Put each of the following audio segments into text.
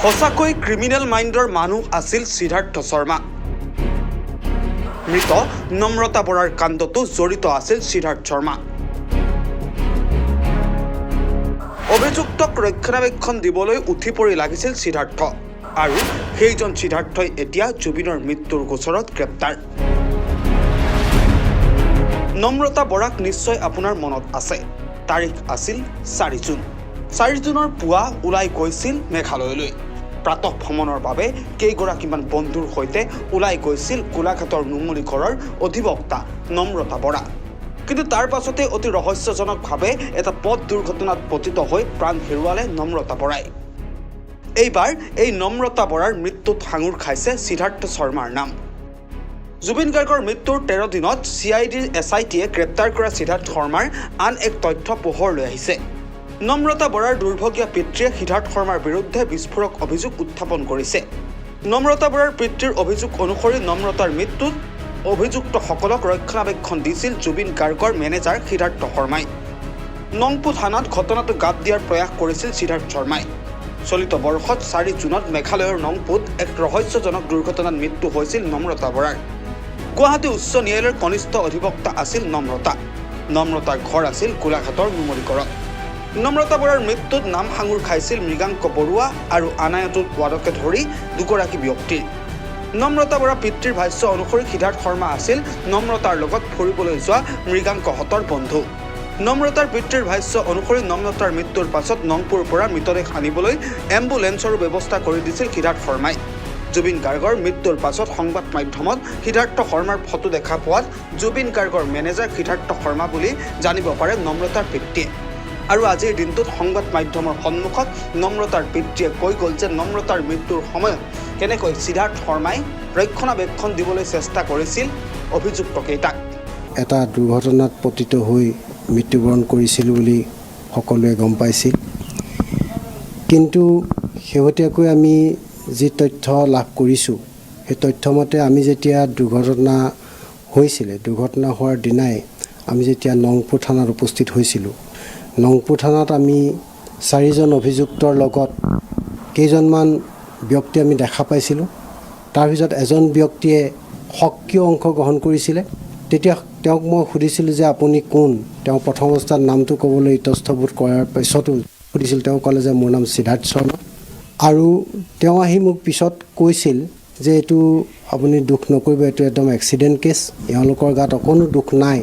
সঁচাকৈ ক্ৰিমিনেল মাইণ্ডৰ মানুহ আছিল সিদ্ধাৰ্থ শৰ্মা। মৃত নম্ৰতা বৰাৰ কাণ্ডতো জড়িত আছিল সিদ্ধাৰ্থ শৰ্মা। অভিযুক্তক ৰক্ষণাবেক্ষণ দিবলৈ উঠি পৰি লাগিছিল সিদ্ধাৰ্থ আৰু সেইজন সিদ্ধাৰ্থই এতিয়া জুবিনৰ মৃত্যুৰ গোচৰত গ্ৰেপ্তাৰ। নম্ৰতা বৰাক নিশ্চয় আপোনাৰ মনত আছে। তাৰিখ আছিল 4 জুন। 4 জুনৰ পুৱা ওলাই গৈছিল মেঘালয়লৈ। প্ৰাতঃ ভ্ৰমণৰ বাবে কেইগৰাকীমান বন্ধুৰ সৈতে ওলাই গৈছিল গোলাঘাটৰ নুমলীগড়ৰ অধিবক্তা নম্ৰতা বৰা। কিন্তু তাৰ পাছতে অতি ৰহস্যজনকভাৱে এটা পথ দুৰ্ঘটনাত পতিত হৈ প্ৰাণ হেৰুৱালে নম্ৰতা বৰাই। এইবাৰ এই নম্ৰতা বৰাৰ মৃত্যুত সাঙুৰ খাইছে সিদ্ধাৰ্থ শৰ্মাৰ নাম। জুবিন গাৰ্গৰ মৃত্যুৰ 13 দিনত চি I ডিৰ এছ I টিয়ে গ্ৰেপ্তাৰ কৰা সিদ্ধাৰ্থ শৰ্মাৰ আন এক তথ্য পোহৰলৈ আহিছে। নম্ৰতা বৰাৰ দুৰ্ভগীয়া পিতৃয়ে সিদ্ধাৰ্থ শৰ্মাৰ বিৰুদ্ধে বিস্ফোৰক অভিযোগ উত্থাপন কৰিছে। নম্ৰতা বৰাৰ পিতৃৰ অভিযোগ অনুসৰি নম্ৰতাৰ মৃত্যুত অভিযুক্তসকলক ৰক্ষণাবেক্ষণ দিছিল জুবিন গাৰ্গৰ মেনেজাৰ সিদ্ধাৰ্থ শৰ্মাই। নংপু থানাত ঘটনাটো গাপ দিয়াৰ প্ৰয়াস কৰিছিল সিদ্ধাৰ্থ শৰ্মাই। চলিত বৰ্ষত 4 জুনত মেঘালয়ৰ নংপুত এক ৰহস্যজনক দুৰ্ঘটনাত মৃত্যু হৈছিল নম্ৰতা বৰাৰ। গুৱাহাটী উচ্চ ন্যায়ালয়ৰ কনিষ্ঠ অধিবক্তা আছিল নম্ৰতা। নম্ৰতাৰ ঘৰ আছিল গোলাঘাটৰ নুমলীগড়ত। নম্ৰতা বৰাৰ মৃত্যুত নাম সাঙুৰ খাইছিল মৃগাংক বৰুৱা আৰু আনায়তুল ৱাদকে ধৰি দুগৰাকী ব্যক্তিৰ। নম্ৰতা বৰা পিতৃৰ ভাষ্য অনুসৰি সিদ্ধাৰ্থ শৰ্মা আছিল নম্ৰতাৰ লগত ফুৰিবলৈ যোৱা মৃগাংকহঁতৰ বন্ধু। নম্ৰতাৰ পিতৃৰ ভাষ্য অনুসৰি নম্ৰতাৰ মৃত্যুৰ পাছত নংপুৰ পৰা মৃতদেহ আনিবলৈ এম্বুলেন্সৰো ব্যৱস্থা কৰি দিছিল সিদ্ধাৰ্থ শৰ্মাই। জুবিন গাৰ্গৰ মৃত্যুৰ পাছত সংবাদ মাধ্যমত সিদ্ধাৰ্থ শৰ্মাৰ ফটো দেখা পোৱাত জুবিন গাৰ্গৰ মেনেজাৰ সিদ্ধাৰ্থ শৰ্মা বুলি জানিব পাৰে নম্ৰতাৰ পিতৃয়ে। আৰু আজিৰ দিনটোত সংবাদ মাধ্যমৰ সন্মুখত নম্ৰতাৰ পিতৃয়ে কৈ গ'ল যে নম্ৰতাৰ মৃত্যুৰ সময়ত কেনেকৈ সিদ্ধাৰ্থ শৰ্মাই ৰক্ষণাবেক্ষণ দিবলৈ চেষ্টা কৰিছিল অভিযুক্তকেইটাক। এটা দুৰ্ঘটনাত পতিত হৈ মৃত্যুবৰণ কৰিছিল বুলি সকলোৱে গম পাইছিল। কিন্তু শেহতীয়াকৈ আমি যি তথ্য লাভ কৰিছোঁ, সেই তথ্যমতে আমি যেতিয়া দুৰ্ঘটনা হৈছিলে, দুৰ্ঘটনা হোৱাৰ দিনাই আমি যেতিয়া নংপু থানাত উপস্থিত হৈছিলোঁ, নংপু থানাত আমি 4জন অভিযুক্তৰ লগত কেইজনমান ব্যক্তি আমি দেখা পাইছিলোঁ। তাৰ ভিতৰত এজন ব্যক্তিয়ে সক্ৰিয় অংশগ্ৰহণ কৰিছিলে। তেতিয়া তেওঁক মই সুধিছিলোঁ যে আপুনি কোন? তেওঁ প্ৰথম অৱস্থাত নামটো ক'বলৈ ইতস্তবোধ কৰাৰ পিছতো সুধিছিল। তেওঁ ক'লে যে মোৰ নাম সিদ্ধাৰ্থ শৰ্মা। আৰু তেওঁ আহি মোক পিছত কৈছিল যে এইটো আপুনি দুখ নকৰিব, এইটো একদম এক্সিডেণ্ট কেছ, এওঁলোকৰ গাত অকণো দুখ নাই,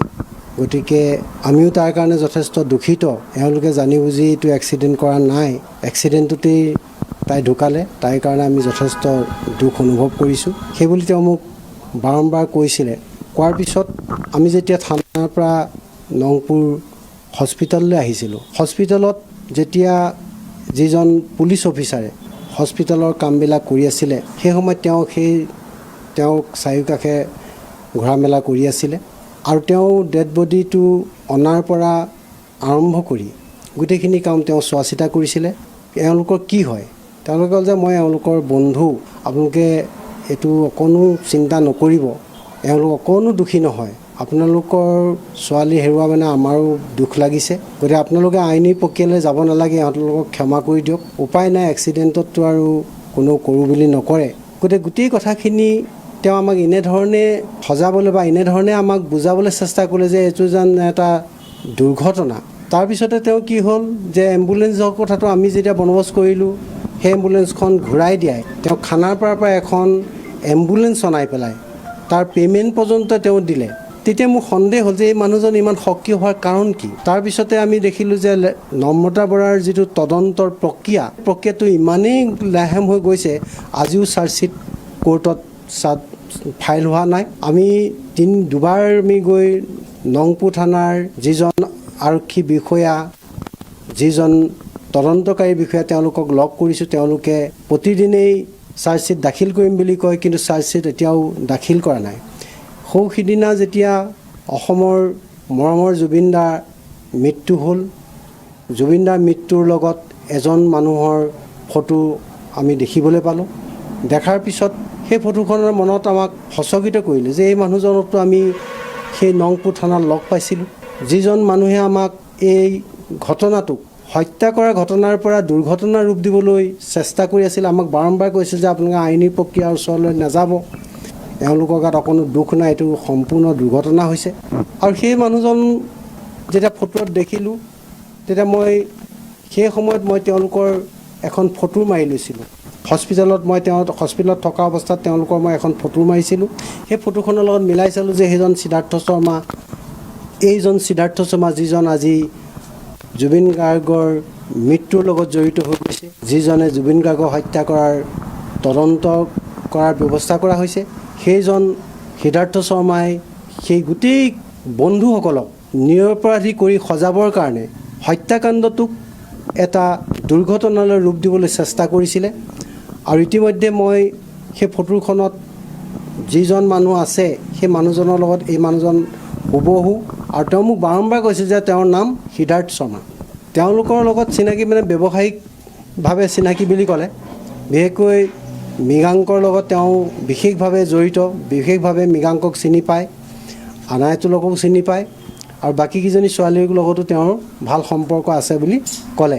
গতিকে আমিও তাৰ কাৰণে যথেষ্ট দুখিত। এওঁলোকে জানি বুজি এইটো এক্সিডেণ্ট কৰা নাই, এক্সিডেণ্টটোতেই তাই ঢুকালে, তাইৰ কাৰণে আমি যথেষ্ট দুখ অনুভৱ কৰিছোঁ, সেইবুলি তেওঁ মোক বাৰম্বাৰ কৈছিলে। কোৱাৰ পিছত আমি যেতিয়া থানাৰ পৰা নংপুৰ হস্পিটেললৈ আহিছিলোঁ, হস্পিটেলত যেতিয়া যিজন পুলিচ অফিচাৰে হস্পিটেলৰ কামবিলাক কৰি আছিলে, সেই সময়ত তেওঁ তেওঁক চাৰিওকাষে ঘূৰা মেলা কৰি আছিলে আৰু তেওঁ ডেড বডিটো অনাৰ পৰা আৰম্ভ কৰি গোটেইখিনি কাম তেওঁ চোৱা চিতা কৰিছিলে। এওঁলোকৰ কি হয়, তেওঁলোকে ক'লে যে মই এওঁলোকৰ বন্ধু, আপোনালোকে এইটো অকণো চিন্তা নকৰিব, এওঁলোক অকণো দোষী নহয়, আপোনালোকৰ ছোৱালী হেৰুওৱা মানে আমাৰো দুখ লাগিছে, গতিকে আপোনালোকে আইনী প্ৰক্ৰিয়ালৈ যাব নালাগে, এওঁলোকক ক্ষমা কৰি দিয়ক, উপায় নাই, এক্সিডেণ্টততো আৰু কোনো কৰোঁ বুলি নকৰে। গতিকে গোটেই কথাখিনি তেওঁ আমাক এনেধৰণে সজাবলৈ বা এনেধৰণে আমাক বুজাবলৈ চেষ্টা কৰিলে যে এইটো যেন এটা দুৰ্ঘটনা। তাৰপিছতে তেওঁ কি হ'ল যে এম্বুলেঞ্চৰ কথাটো আমি যেতিয়া বন্দোবস্ত কৰিলোঁ, সেই এম্বুলেঞ্চখন ঘূৰাই দিয়াই তেওঁ খানাপাৰাৰ পৰা এখন এম্বুলেঞ্চ অনাই পেলাই তাৰ পে'মেণ্ট পৰ্যন্ত তেওঁ দিলে। তেতিয়া মোৰ সন্দেহ হ'ল যে এই মানুহজন ইমান সক্ৰিয় হোৱাৰ কাৰণ কি। তাৰপিছতে আমি দেখিলোঁ যে নম্ৰতা বৰাৰ যিটো তদন্তৰ প্ৰক্ৰিয়া, প্ৰক্ৰিয়াটো ইমানেই লেহেম হৈ গৈছে, আজিও চাৰ্জশ্বিট কোৰ্টত ফাইল হোৱা নাই। আমি দুবাৰ আমি গৈ নংপু থানাৰ যিজন আৰক্ষী বিষয়া, যিজন তদন্তকাৰী বিষয়া, তেওঁলোকক লগ কৰিছোঁ। তেওঁলোকে প্ৰতিদিনেই চাৰ্জশ্বিট দাখিল কৰিম বুলি কয়, কিন্তু চাৰ্জশ্বিট এতিয়াও দাখিল কৰা নাই। সৌ সিদিনা যেতিয়া অসমৰ মৰমৰ জুবিন দাৰ মৃত্যু হ'ল, জুবিন দাৰ মৃত্যুৰ লগত এজন মানুহৰ ফটো আমি দেখিবলৈ পালোঁ। দেখাৰ পিছত সেই ফটোখনৰ মনত আমাক সচকিত কৰিলে যে এই মানুহজনকতো আমি সেই নংপু থানাত লগ পাইছিলোঁ, যিজন মানুহে আমাক এই ঘটনাটোক হত্যা কৰা ঘটনাৰ পৰা দুৰ্ঘটনাৰ ৰূপ দিবলৈ চেষ্টা কৰি আছিল। আমাক বাৰম্বাৰ কৈছিল যে আপোনালোকে আইনী প্ৰক্ৰিয়াৰ ওচৰলৈ নাযাব, এওঁলোকৰ গাত অকণো দুখ নাই, এইটো সম্পূৰ্ণ দুৰ্ঘটনা হৈছে। আৰু সেই মানুহজন যেতিয়া ফটোত দেখিলোঁ, তেতিয়া মই সেই সময়ত মই তেওঁলোকৰ এখন ফটো মাৰি লৈছিলোঁ। হস্পিটেলত মই তেওঁ হস্পিটেলত থকা অৱস্থাত তেওঁলোকৰ মই এখন ফটো মাৰিছিলোঁ। সেই ফটোখনৰ লগত মিলাই চালোঁ যে সেইজন সিদ্ধাৰ্থ শৰ্মা, এইজন সিদ্ধাৰ্থ শৰ্মা যিজন আজি জুবিন গাৰ্গৰ মৃত্যুৰ লগত জড়িত হৈ গৈছে, যিজনে জুবিন গাৰ্গক হত্যা কৰাৰ তদন্ত কৰাৰ ব্যৱস্থা কৰা হৈছে, সেইজন সিদ্ধাৰ্থ শৰ্মাই সেই গোটেই বন্ধুসকলক নিৰপৰাধী কৰি সজাবৰ কাৰণে হত্যাকাণ্ডটোক এটা দুৰ্ঘটনালৈ ৰূপ দিবলৈ চেষ্টা কৰিছিলে। আৰু ইতিমধ্যে মই সেই ফটোখনত যিজন মানুহ আছে, সেই মানুহজনৰ লগত এই মানুহজন হুবহু। আৰু তেওঁ মোক বাৰম্বাৰ কৈছিল যে তেওঁৰ নাম সিদ্ধাৰ্থ শৰ্মা। তেওঁলোকৰ লগত চিনাকি মানে ব্যৱসায়িকভাৱে চিনাকি বুলি ক'লে। বিশেষকৈ মৃগাংকৰ লগত তেওঁ বিশেষভাৱে জড়িত, বিশেষভাৱে মৃগাংকক চিনি পায়, আনায়তুলকো চিনি পায় আৰু বাকীকেইজনী ছোৱালীৰ লগতো তেওঁৰ ভাল সম্পৰ্ক আছে বুলি ক'লে।